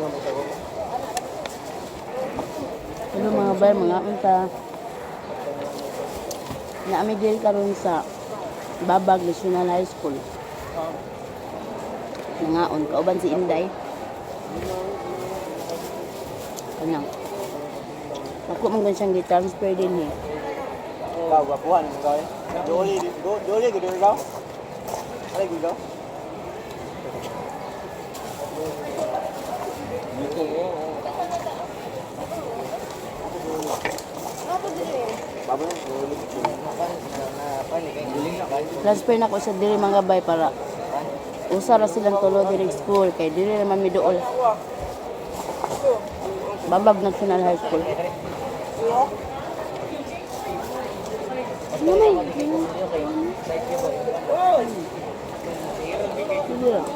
Hello, mga bay, mga unta. Naami diri karon sa Babag National High School. Nangaon kauban si Inday. Kanang. Ako man gan siyang gi-transfer din eh. Kau gapuhan mo kau eh. Doli doli gud kau. Ay gud kau. Transfer na ko sa diri, mga bay, para usa ra silang tulo diri school kay diri naman mi duol. Babag National High School. Ano may? Sige lang.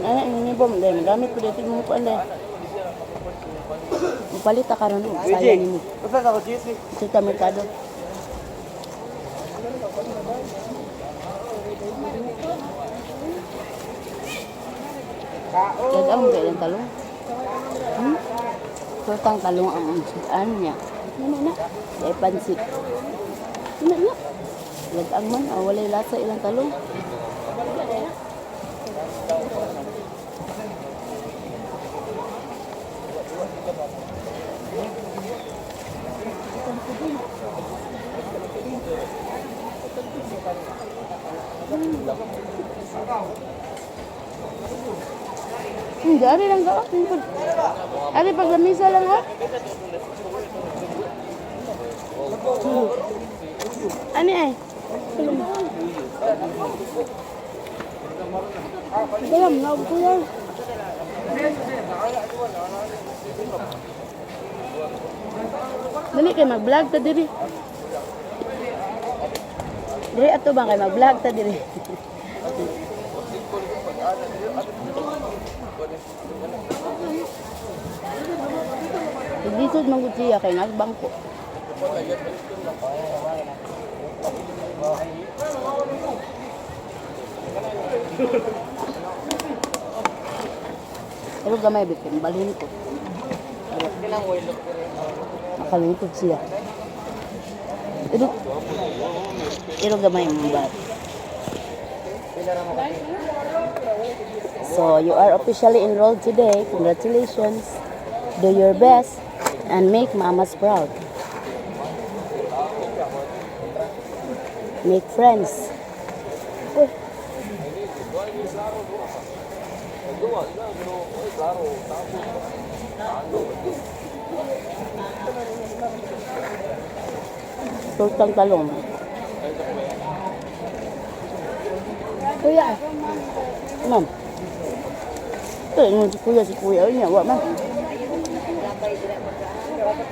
Ay, ini bom dahil magamit ko dito mo ko anday. Mupalit ta karon og saya nimo. Basta sa ko GC. Ito ta merkado. Lagam kay ilang talong. Tortang talong ang sudan niya. Ano na? Dahil pansit. Ano na? Lagang man, walay lasa ilang talong. Ari lang ka. Ari pag lamisa lang ha. Ani ay? Alam, naog ko yan. Dali kay mag-vlog ta diri. Diri ato ba kay mag-vlog ta diri. Lisod man gud siya kay nasa bangko. Pero gamay bitin, balhin ko. Pero nakalungkot siya. Pero, pero gamay mo ba? So, you are officially enrolled today. Congratulations. Do your best and make mamas proud. Make friends. Uy. Tortang talong. Kuya. Ma'am. Ito, ingon si kuya, si kuya. Uy, niya, wa, ma'am.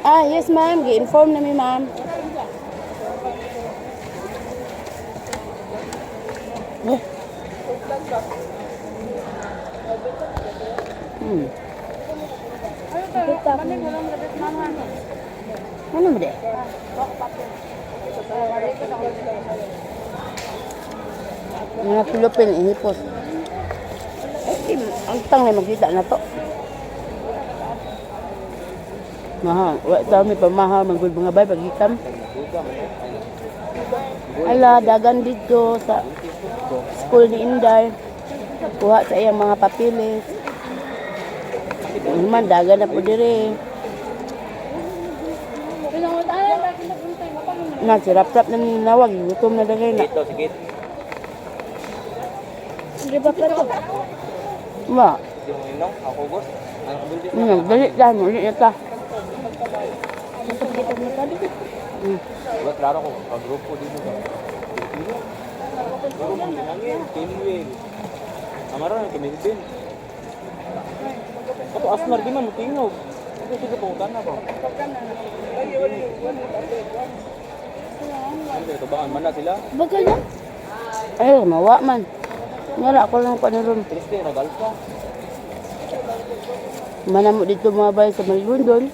Ah, yes, ma'am. Gi-inform na mi, ma'am. Eh. Ano mo de? Mga Pilipin, inipos. Ay, ang tang na magkita na to. Mahal. Wa dami pa mahal magud mga bay pagikam. Ala, dagan dito sa school ni Inday. Kuha sa iyang mga papilis. Man, dagan na po dire. Na, si Rap-Rap na ninawag. Gutom na dagay na. Dito sige. Di ba pa to? Ba, Di mo inong ako boss. Ang buldi. Dali dahil muli na ta. Ba klaro ko pag grupo dito ka. Pilipino. Pero mo ginangin, Kinwil. Amara na Kinwil. Kato asmar di man mo tingog. Ito sige pangutan na ba. Ano ito ba man na sila? Bagay na. Ay, mawa man. Ngara ako lang pa ron. Triste na galpa. Manamo dito mga bay sa Malbundon.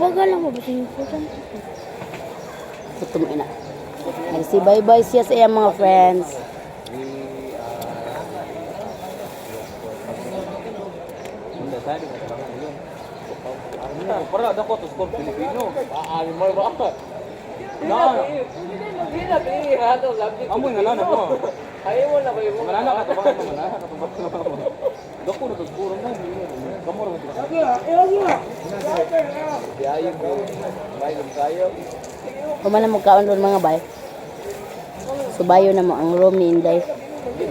Mabagal lang mo, basta yung important. Gutom ina. Nagsi bye-bye siya sa iyang mga friends. We are. Para dako to score Filipino. Animal ba? Na. Amoy nga na ko. Ayaw na kayo. Manana ka to ba? Manana ka to ba? Dako na to score na. Kamo ra to. Kumana mo kaon ron, mga bay. Subayo na mo ang room ni Inday.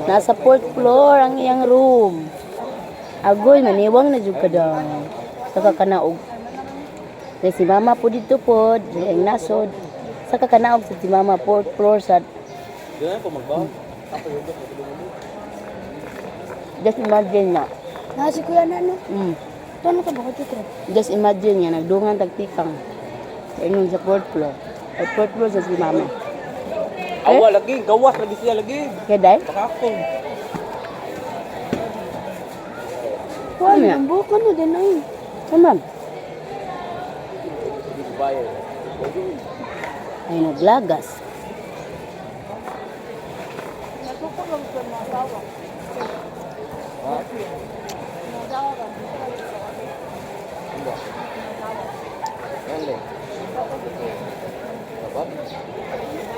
Nasa fourth floor ang iyang room. Agoy, maniwang na jud ka daw. Saka kanaog. Kay si mama po dito po, ang nasod. Saka kanaog sa si mama, fourth floor sa. Diyan ko magbaon. Just imagine na. Na si Kuya na, no? Ito na ka ba ko dito? Just imagine nga nagdungan tagtikang. Ingon sa fourth floor. Ay, fourth floor sa si mama. Awa lagi, gawas lagi siya lagi. Kaya dai? Pakakong. Kuya, Ano yan? ang buhok ano din ay. Ano? Ay, naglagas.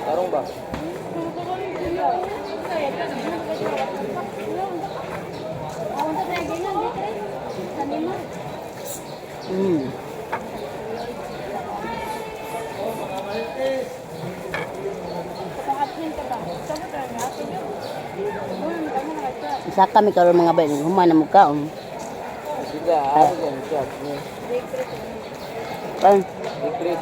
Tarong ba? Isa kami karon, mga bay, human na mo kaon. Sila, ano yan siya? Ay, Secret.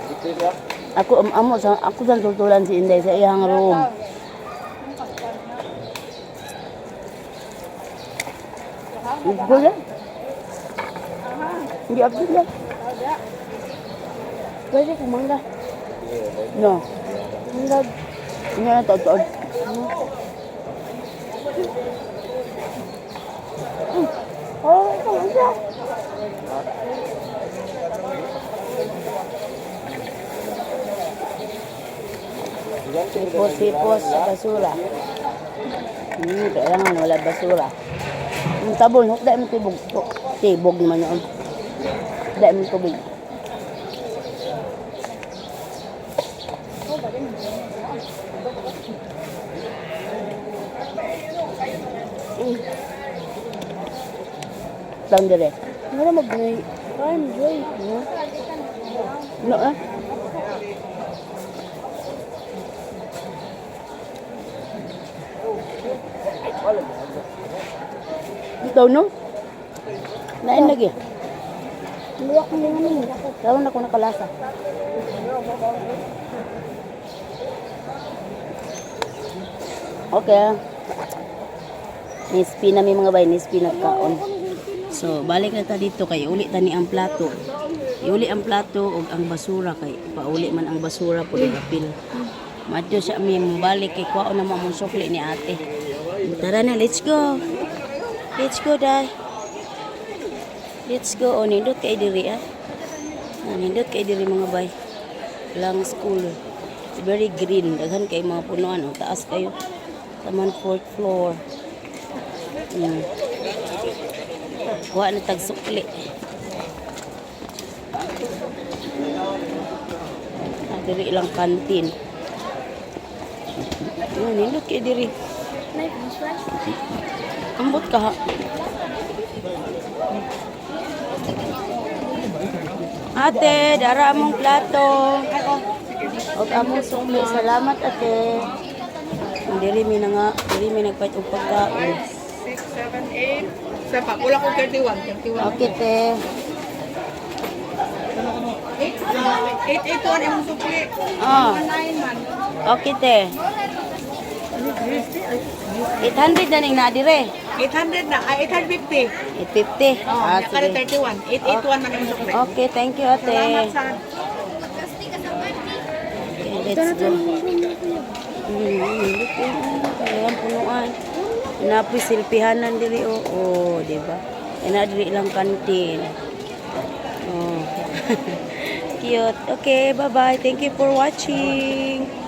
Secret ya? ako amo sa ako sa tultulan si Inday sa iyang room. Wala. Hindi ako sila. Pwede ko mangga. No. Mangga. Hindi na taod. Oh, ito mangga. Hipos-hipos sa basura. Kailangan wala basura. Ang tabon, hukda mo tibog. Tibog naman yun. Hukda mo tubig. Lang dire. Wala mag-dry. I'm dry. No eh. Ikaw no? Lain lagi. Luwak mo naman. Karon ako nakalasa. Okay. Nispi na mi, mga bay, nispi na kaon. So, balik na ta dito kay uli tani ang plato. Iuli ang plato ug ang basura kay pauli man ang basura po apil. Madyo siya mi balik kay kuwaon na mo among sukli ni ate. Tara na, let's go. Let's go, dai. Let's go. O, nindot kay diri ah. Ah, nindot kay diri, mga bay. Lang school. It's very green. Daghan kay mga punuan. O, taas kayo. Taman fourth floor. Kuha na tag sukli. Ah, diri ilang kantin. Oh, nindot kay diri. May french fries? Ambot ka ha. Ate, dara among plato. Og among sukli. Salamat, ate. Diri mi na nga, diri mi nagpait og pagkaon. 6, 7, 8. Sa pa, kulang ko 31. 31. Okay, te. 8, 8, 8, 1 imong sukli. Ah, 9 man. Okay, te. 800 na ning na dire. 800 na, ay 850. 850. Oh, Ah, ah, sige. 31. 881 man imong sukli. Okay, thank you, ate. Salamat sa Okay, let's go. Kailangan punuan. Napoy silpihanan diri, oo, oh, di ba? Ina diri lang kantin. Oh. Cute. Okay, bye-bye. Thank you for watching.